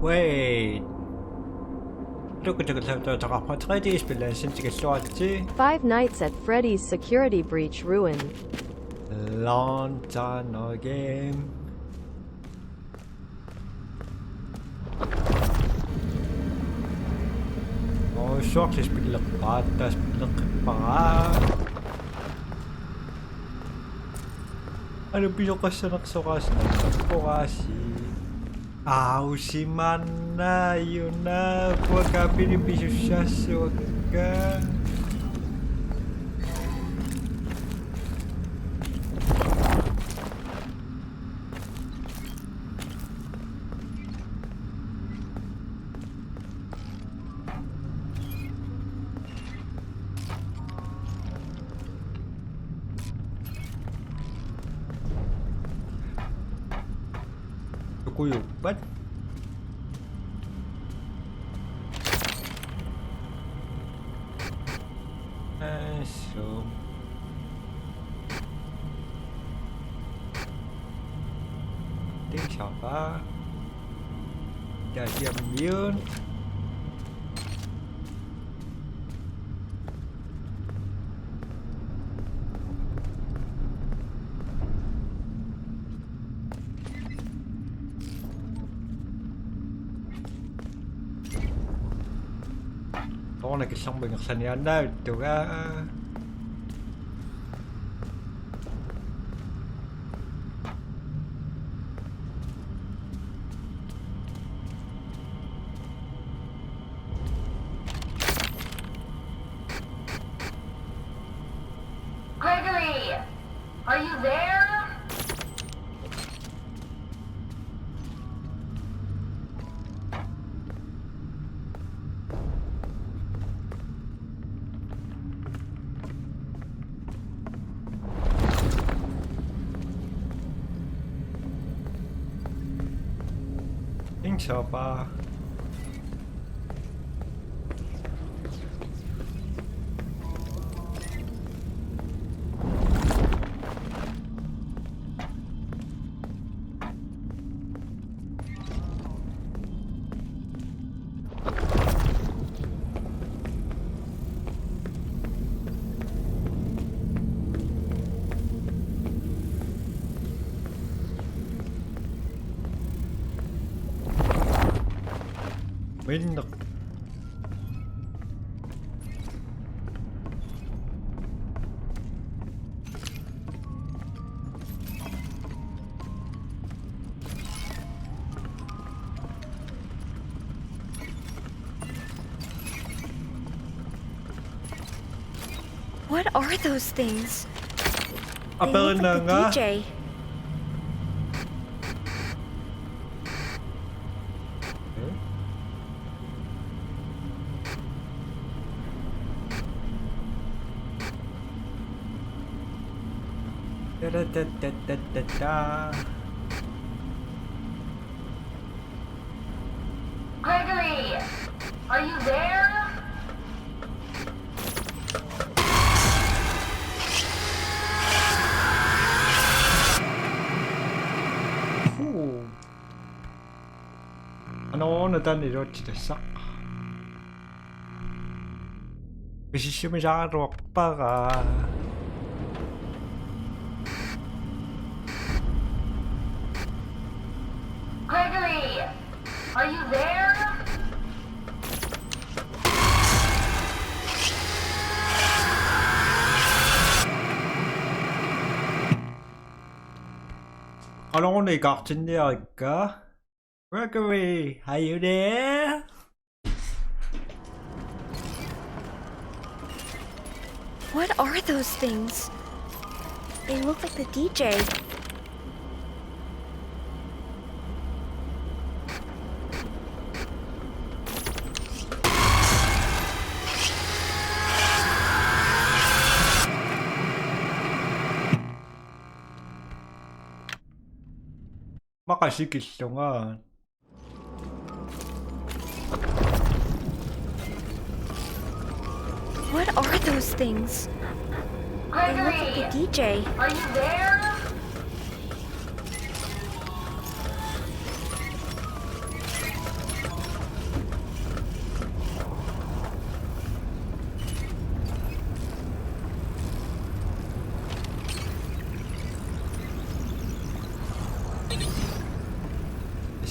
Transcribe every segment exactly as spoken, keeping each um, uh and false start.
Wait. Look at the three D spil, since it's so. Five Nights at Freddy's Security Breach Ruin. Long time no game. Oh, shortlist spilleqpaat, taas spilleqpaat. Anu pisoqassanersoraasi, poraasi. Ausimanna yuna, puakapini pisussassavakka. Tukujuuppat. Assut. Tingsaapa. Tasiammiut. Toorna killormut ingerlaniaannaavittuga. Gregory, are you there? Tingsaapa. Minneq. What are those things? They look like the Aperinanga. D J. Da, da, da, da, da, da, da. Gregory, are you there? Ooh. Ano, natani roti tassa. Pisissumi saaruarpara. Gregory, are you there? Qanoruna ikaartinniarikka? Gregory, are you there? What are those things? They look like the D J. Maqasikillunga. What are those things? They look like a Gregory, D J. Are you there?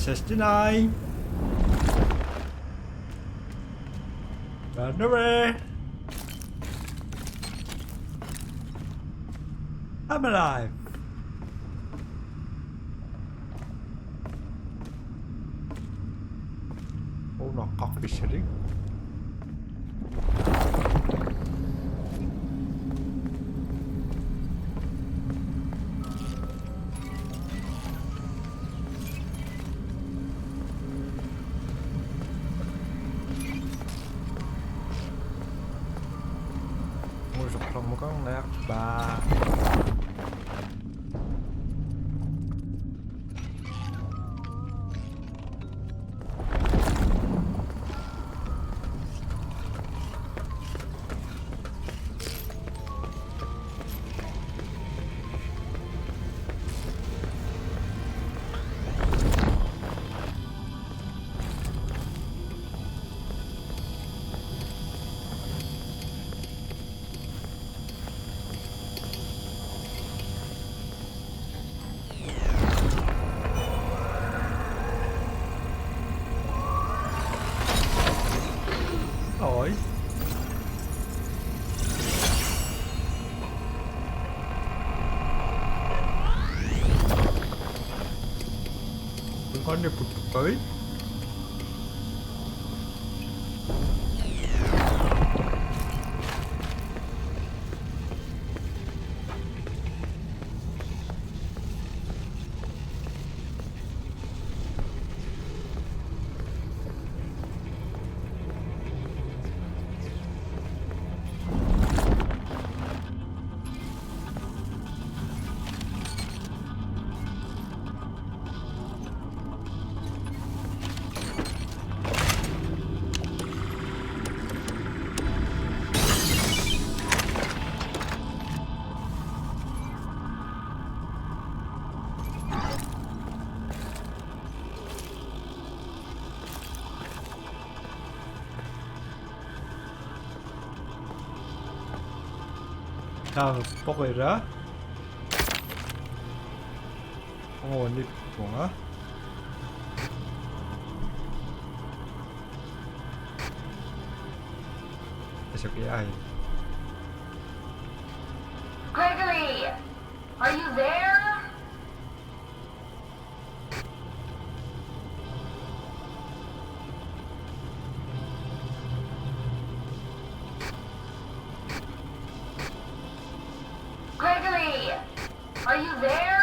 Sixty-nine. Run away. I'm alive. Oh, no, cock fish, I think. Musuqarmukarniarpa. Oi. Kun kanne put-, oi. Taava poqira. Oo, nippunga. That's okay, I. Gregory, are you there? Gregory, are you there?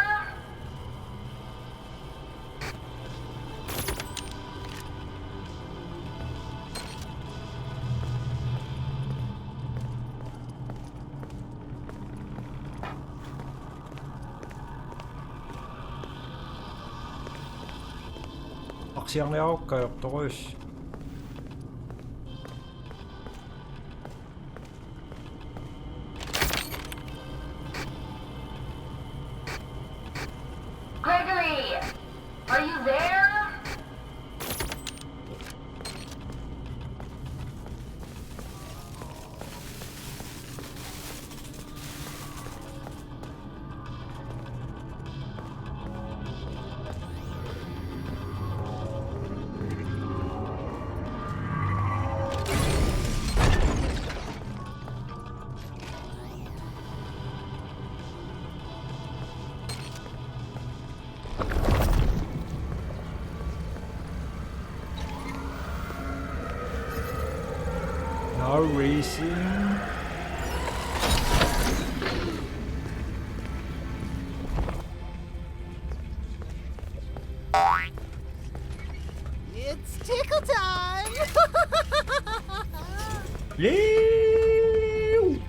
Aqqutissiorniarukku ajortorujussuuvoq. Gregory, are you there? No reason. It's tickle time! Ew!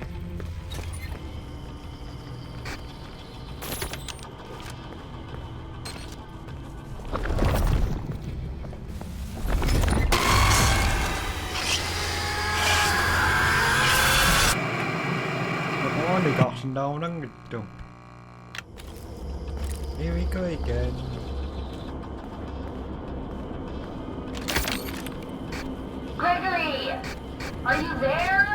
Takuani karsinnaanngittu. Here we go again. Gregory, are you there?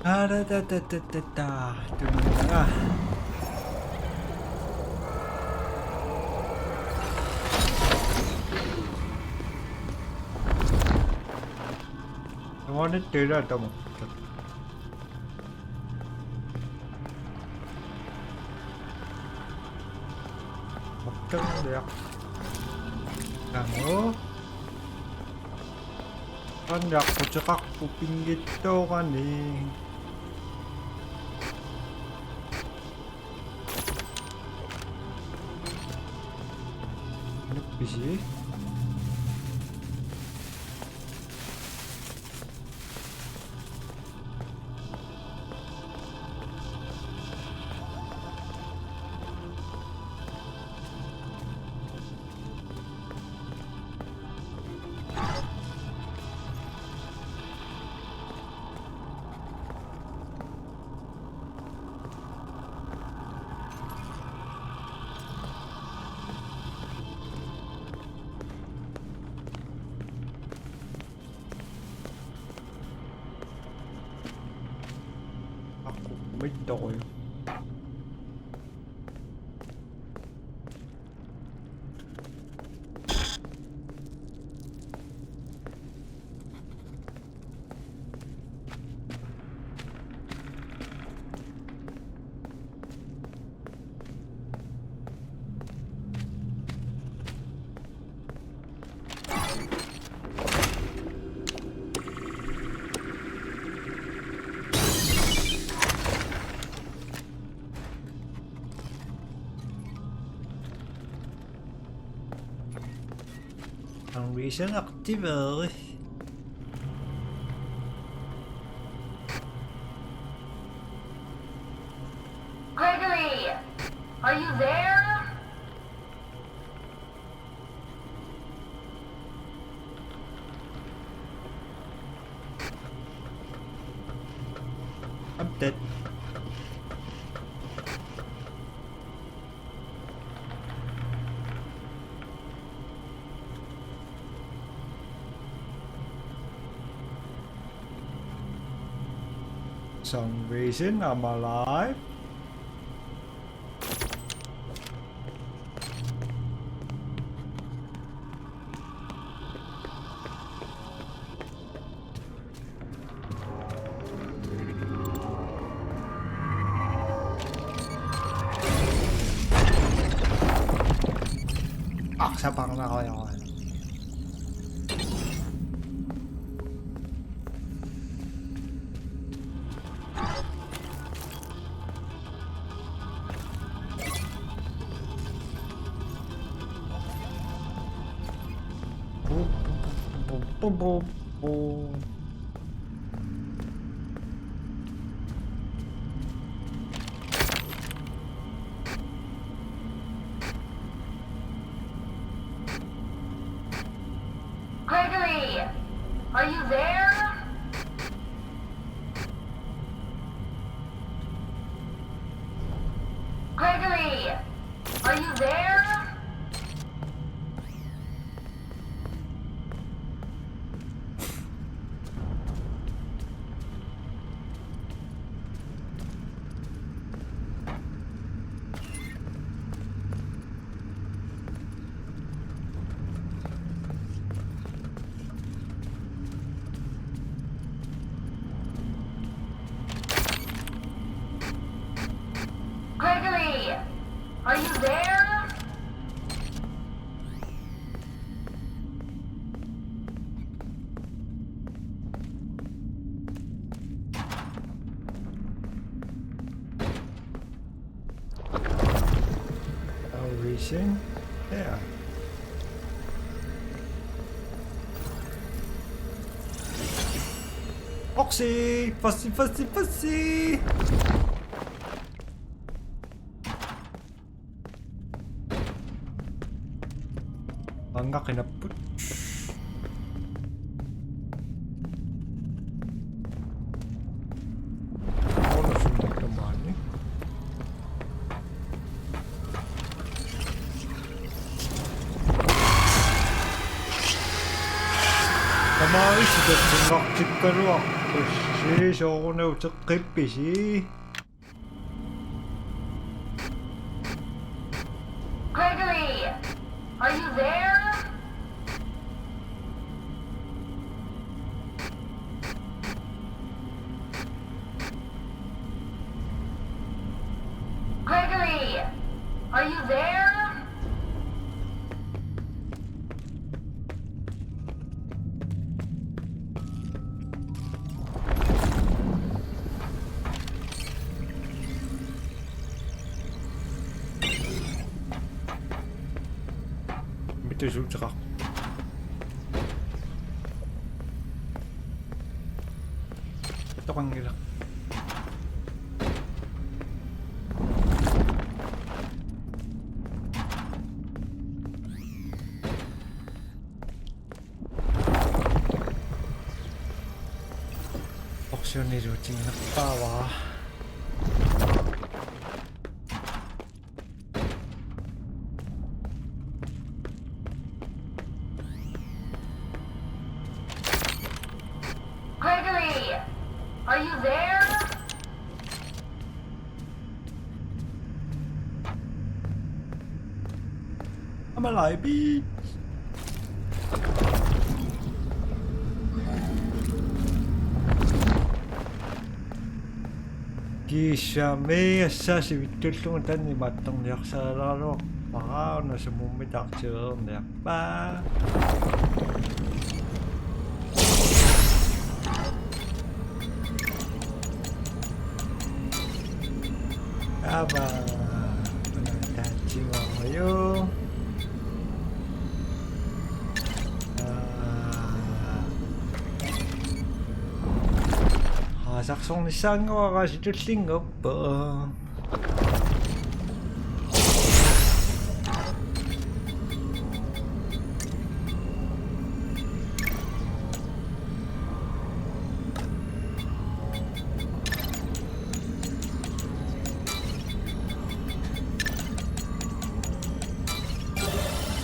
Ara ta ta ta ta ta. Tunara. Tunara tera tamo. Makkandiaq. Tango. Qanniaq quteqarpu pinngittoorani. Nuppisi. Aku, mittoruju. Ambition aktiveret. Gregory, are you there? I'm dead. Some reason I'm alive. Ah, siapa yang nak kau yang kau? Gregory, are you there? Gregory, are you there? Gregory, are you there? Are we reaching? Yeah. Oxy! Pussy, pussy, pussy! Manga kinapput. Ono sundakka maani. Tamai sitassunnartikkaluaq. Tussi, sooruna uteqqippisi? Gregory, are you there? Gregory, are you there? Mitusuuteqarpoq. Atoqanngilaq. Optioniluutinnarpaavara. Gregory, are you there? I'm alive, bitch. Kiisami assaasivitsullugu tanni mattorniarsaraluarpara, una sumummi taartiveerniarpa. Ava, taatsimaajo. Aa, saqqummernissaanngorassi tullinnguuppoq.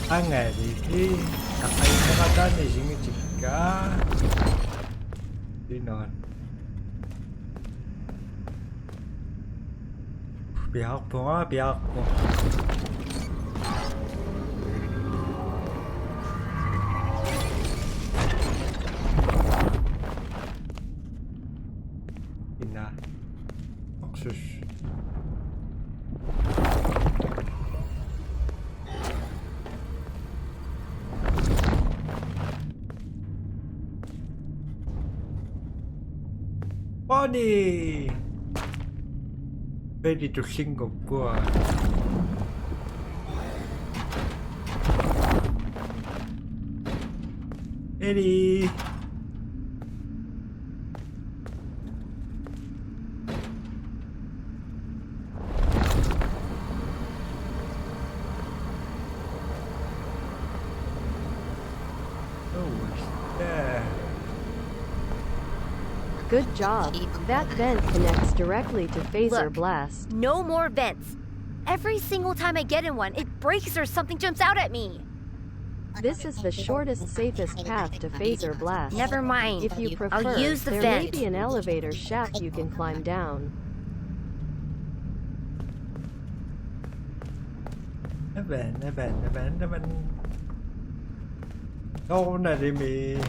Angaliki, taqainneqataani singitikka. Pinon. Piaarpunga, piaarpunga. Ina. Maksus. Ani! Pedi tullinnguupput. Eli. Oh, what's that? Good job. That vent connects directly to phaser. Look, blast. No more vents. Every single time I get in one, it breaks or something jumps out at me. This is the shortest, safest path to phaser blast. Never mind. If you prefer, I'll use the vent. There may be an elevator shaft you can climb down. Never, never, never, never. Oh, not me.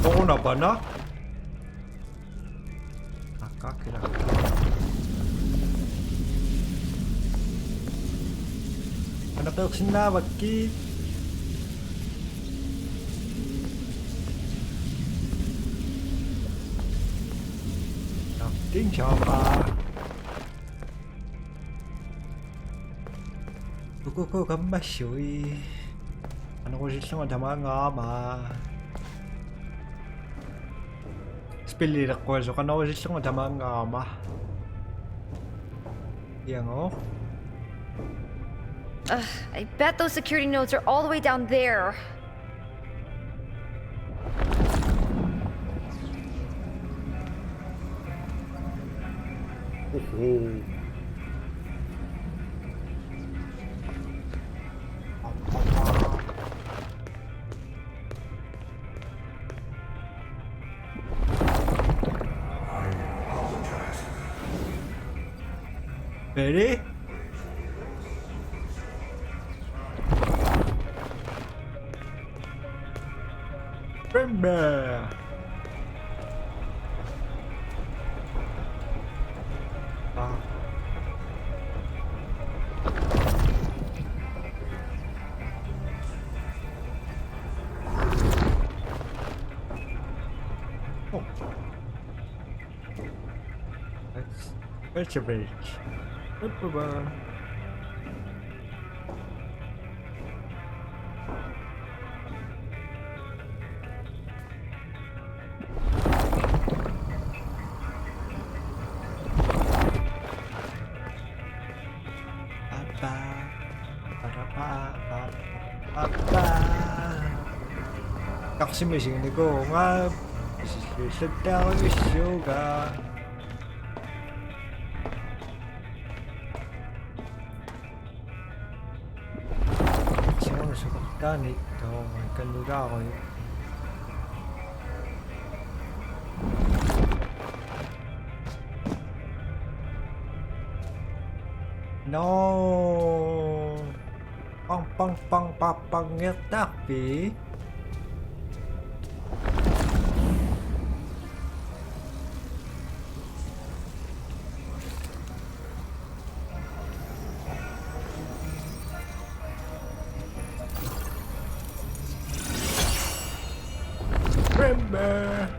Corona bana. Akka kila. Ana persinna bakki. Nothing, chopper. Kukuku kammasui. Qanorusullunga tamaanngaarama. Spilli ileqquasoq, qanorusullunga tamaanngaarama. Iango. Ugh, I bet those security nodes are all the way down there. Ready? Remember. Ah. Oh. That's, that's a bridge. Bye-bye. Karsimmisiginikuuvunga, isilluillattaarujussuuga. Siorna sukortaani toorakannulaarujuk. No. Pang, pang, pang, pang, pangertarpi. Remember.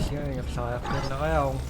Sianiarsaariartuinnariaruk.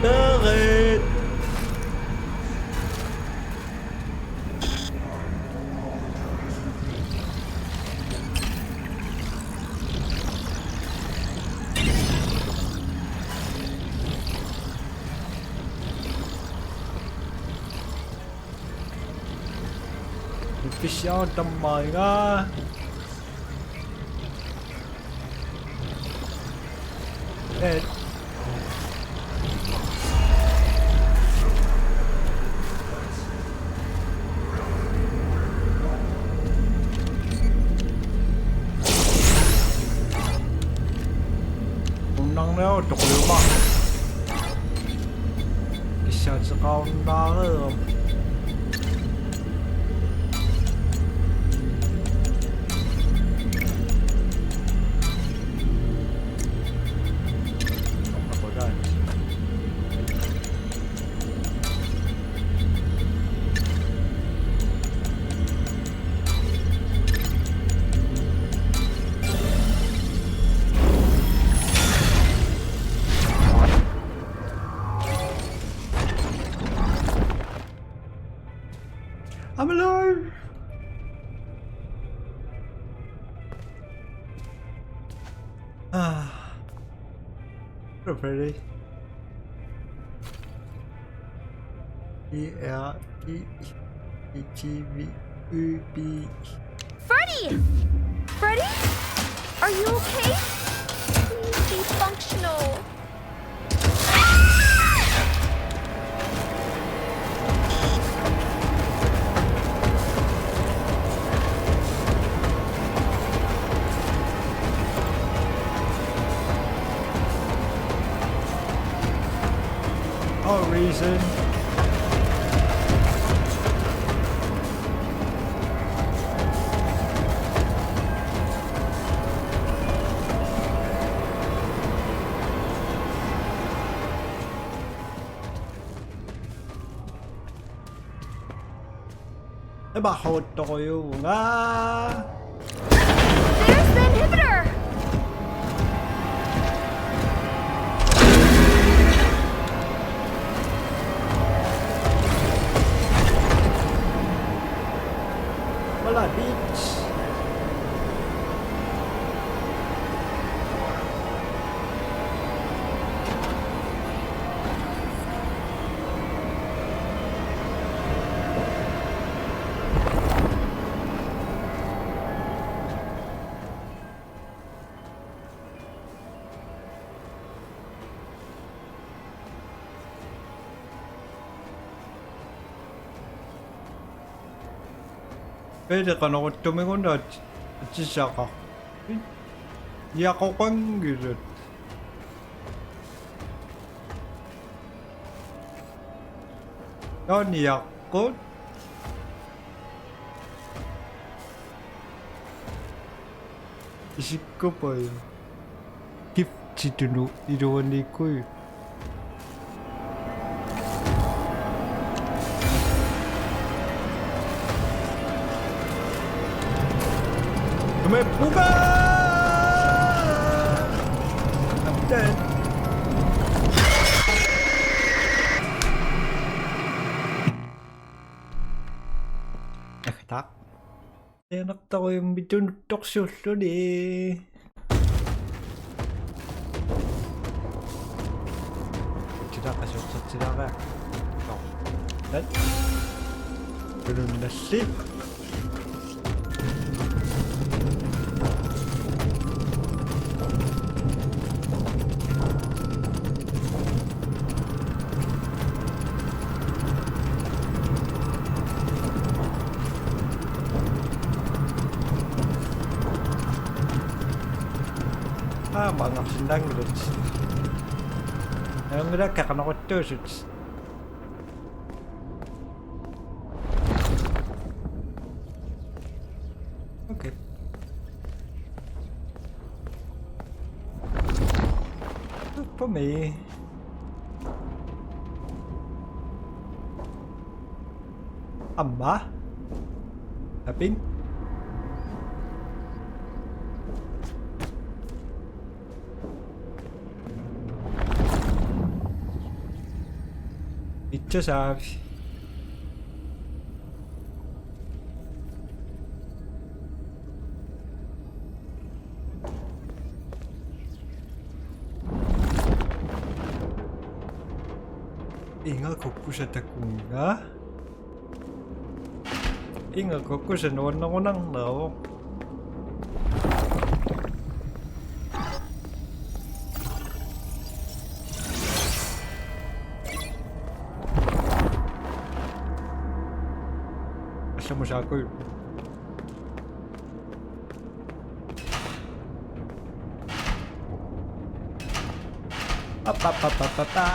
Turret! Pissiartammariga. Eh. Unnarnera toquluma. Kissaateqarunnaarneq. I'm alive! Ah. Freddy. E R E E T V U B. Freddy! Freddy? Are you okay? Please be functional. Reason. Ebahoottorujuunga. There's the inhibitor! Voilà, bitch. Pele qanoruttumik una atisaqarpit? Yaqoqanngilat. Taanna yaqqut. Isikkupai. Giftitut iluanikuuvoq. Tamaat puka! I'm dead. Nakataq. Ernartarujummi tunuttorsuulluni. Tilaqa suortartilaqa. Suortat. Tununnalli. Aamma angersinnaanngilat. Ajunngilakka qanoruttuusut. Okay. Look for me. Aamma. Tapping. Pizza sauce. Inga kokkusa takunnga. Inga kokkusa nuannerunarneruvoq. Allamut saakuju. Pa, pa, pa, pa, pa, pa.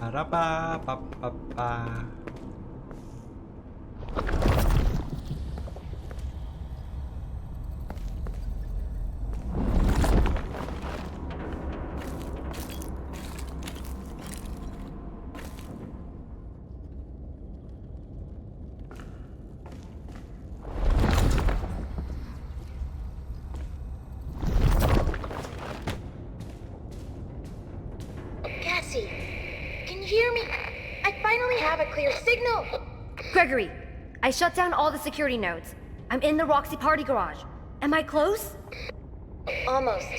Arapa, pa, pa, pa. Cassie, can you hear me? I finally have a clear signal. Gregory, I shut down all the security nodes. I'm in the Roxy party garage. Am I close? Almost.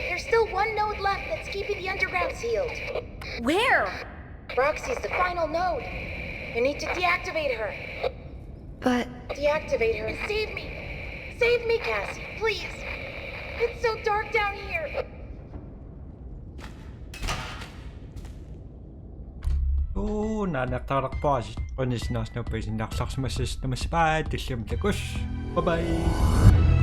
There's still one node left that's keeping the underground sealed. Where? Roxy's the final node. You need to deactivate her. But deactivate her and save me. Save me, Cassie, please. It's so dark down here. Uu, naanna eqqaalerpoq aasiit. Qujanaq sinnaarsaanerpit, sinnaarsaarsimassaasi, tamassi, bye, tulliani takuss. Bye bye.